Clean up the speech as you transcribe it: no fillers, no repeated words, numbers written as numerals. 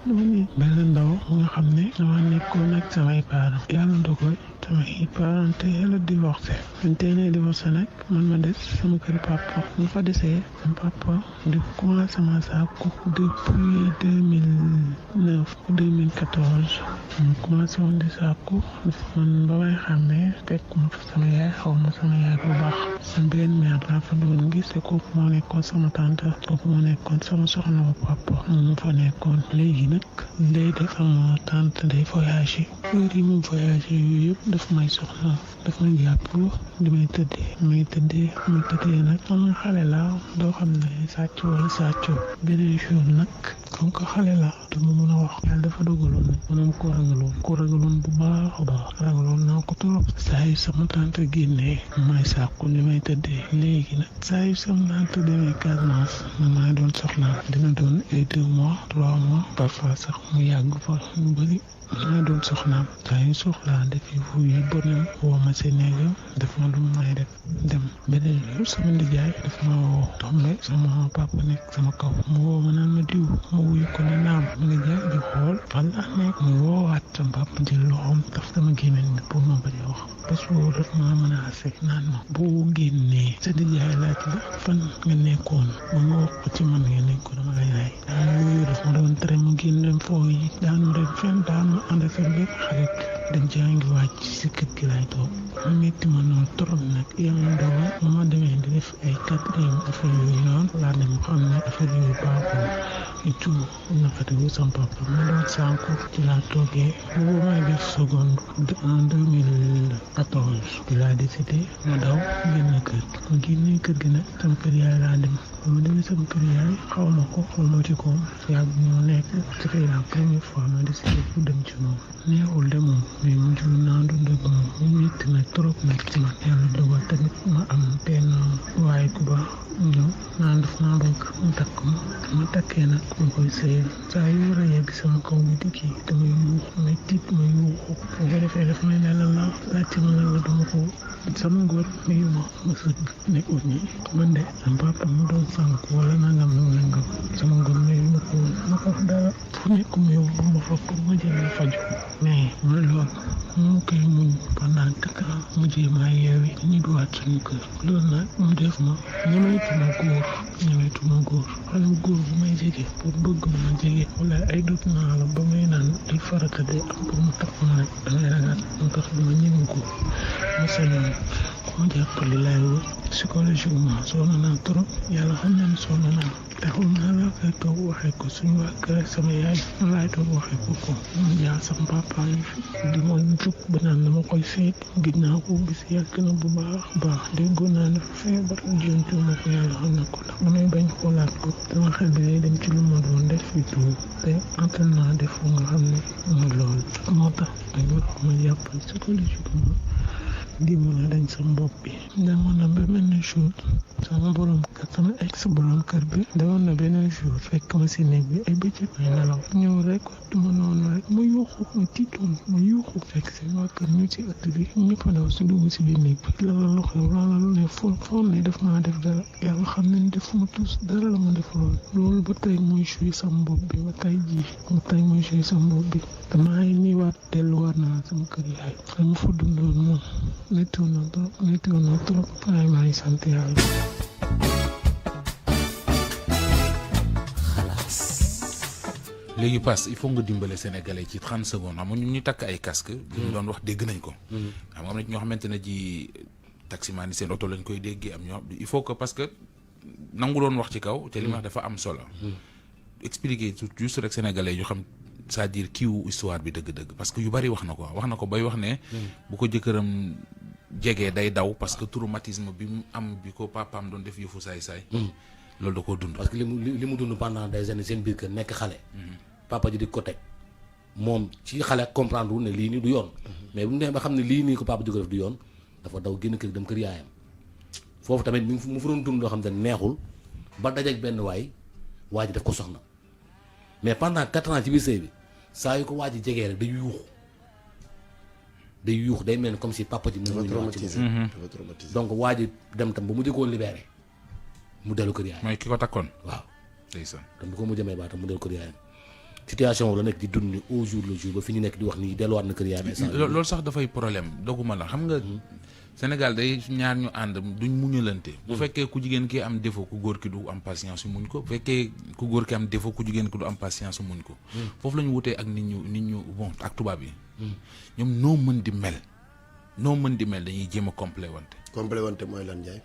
dama nekk benn ndaw nga xam ne dama nekkoon ak samay parents yàlla dogal samay parents teel a divorcé suñ teelee divorcé nag man ma des sama kër papa mu fa desee sama papa di commencé ma sàkku depuis 2009 2014 mu commencé woon di sàkku man ba may xàmmee fekk ma fa sama yaay xaw ma sama yaay bu baax sama benn mère laa fa doon gis te kooku moo nekkoon sama tante kooku moo nekkoon sama soxna bu papa mu fa nekkoon léegi nag day def sama tante day voyagé heure yi mu voyagé yooyu yëpp daf may soxla daf may jàpp di may tëddee nag am xale la doo xam ne sàcc wala sàccoo beneen jour nag comme que xale la du ma mën a wax yàlla dafa dogaloon nag maanaam ko ragaloon bu baax a baax ragaloon naa ko trop saa yu sama tante génnee may sàkku li may tëddee léegi nag saa yu sama tante demee Casamance man maa doon soxla dina doon ay 2 mois 3 mois parfois sax mu yàgg fa mu bëri maa doon soxnaam saa yu soxlaa def yu fu yi bonam woo ma si néegam def ma lu may def dem beneen jour sama ndijaay daf ma woo tombe sama papa nekk sama kaw mu woo ma naan ma diw ma wuyu ko ne naam ma ndijaay di xool fan laa nekk mu woowaat sama papa jël loxoom daf sama gémmiñ bi pour ma bañ a wax parce que daf ma menacé naan ma boo génnee sa ndijaay laaj la fan nga nekkoon ba nga wax ko ci man nga nekkoon dama lay rey yooyu daf ma doon tere mu génn dem foo yi daanu dem fenn daanu ànd ak benn xarit dañ jàngi wàcc si kër gi laay toog mu metti ma noonu trop nag yàlla dogal ba ma demee di def ay 4e affaire yooyu noonu laa dem xam ne affaire yooyu baaxul et tout naqatiwu sama papa ma doon sànku ci laa toogee boobu may def seconde en 2014 ci laa décidé ma daw génn kër ma génnee kër gi nag sama kër yaay laa dem ma demee sama kër yaay xaw ma ko xaw ma ci koom yàgg ñoo nekk c'était la première fois ma décidé pour dem ci moom neexul de moom mais mu jur naa dund ak moom mu métti nag trop nag ci man yàlla dogal tamit ma am benn waaye ku baax ñëw naan daf maa bëgg mu takk ma takkee nag ma koy sëyal saa yu war a yegg sama kaw bi di kii damay yuux may tiit may yuuxu bu ko defee daf may ne lan la laajte ma lan la dama ko sama góor mayu ma sëgg nekkul nii man de sama papa mu doon sànk wala nangam sama góor mayu ma ko ma ko dara fu nekk mu yóbbu ma fa pour ma jël faju mais mooy loolu mu koy muñ pendant 4 ans mu jéem a yeewi ñu duwaat suñu kër loolu nag mu def ma ñemeetuma góor xale bu góor bu may jege pour bëgg ma jege wala ay dut naa la ba may naan ay farata de am pour mu tax ma nag damay ragal mu tax dama ñeme góor ma sañoon ku ma jàppale laay wër psychologiquement sonn naa trop yàlla xam na ne sonn naa taxul naa la koy toog waxee ko suñu waa kër sama yaay ma laay toog waxee ko mu jaar sama papa yi di ma jug ba naan dama koy seet gis naa ko gis yàgg na bu baax déggoon naa dafa feebar jontu ma ko yàlla xam na ko ndax damay bañ xoolaat ko sama xel bi day dem ci lu ma doon def fi tout te entraînement def nga xam ne mu loolu moo tax ay war ma jàppal psychologiquement di mën a dañ sama bopp bi demoon na ba benn jour sama ex borom kër bi demoon na benn jour fekk ma si néeg bi ay bëccëg may nelaw ñëw rek duma noonu rek ma yuuxu ma tiitoon ma yuuxu fekk si waa kër ñu ci ëtt bi ñëpp daw si dugg si biir néeg bi lu xew la lu ne foon ne def maa def dara yàlla xam ne defuma tus dara la ma defaloon loolu ba tey muy joué sama bopp bi ba tey muy joué sama bopp bi damaa nii waat delluwaat naa sama kër yaay xam nga fa dundoon moom méttiwoon na trop waaye maa ngi sant yàlla. léegi pass il faut nga dimbale sénégalais ci 30 secondes xam nga ñun ñu takk ay casque li ñu doon wax dégg nañ ko. xam nga am na ñoo xamante ne ji taximaan yi seen oto lañ koy déggee am ñoo il faut que parce que nangu doon wax ci kaw te li ma wax dafa am solo. expliquer juste rek sénégalais yu xam c'est-à-dire kiiwu histoire bi dëgg-dëgg parce que yu bari wax na ko bay wax ne. bu ko jëkkëram jegee day daw parce que traumatisme bi mu am bi ko papaam doon def yëfu saay-saay. loolu da koo dund. parce que li mu dund pendant des années seen biir kër nekk xale. papa ji di ko teg moom ci xale comprendre wu ne lii nii du yoon. mais bu ñu demee ba xam ne lii nii ko papa ji ko def du yoon dafa daw génn kër dem kër yaayam foofu tamit mu fa doon dund loo xam ne neexul ba dajeeg benn waa ji def ko soxna mais pendant 4 ans ci biir sëy bi saa yu ko waa ji jegee rek day yuux day mel ni comme si papa ji mu ngi traumatisé donc waa ji dem tam ba mu jëkkoon libéré mu dellu kër yaayam. mooy ki ko takkoon. waaw ndeysaan. tam bu ko mu jëmee baa tam mu dellu kër yaayam situation la nekk di dund ni au jour le jour ba fi ñu nekk di wax nii delluwaat na kër yaayam instant loolu sax dafay problème doguma la xam nga Sénégal day ñaar ñu ànd duñ muñalante bu fekkee ku jigéen ki am défaut ku góor ki du am patience muñ ko bu fekkee ku góor ki am défaut ku jigéen ki du am patience muñ ko foofu la ñu wutee ak nit ñu bon ak tubaab yi ñoom noo mën di mel dañuy jéem a compléwante compléwante mooy lan Ndiaye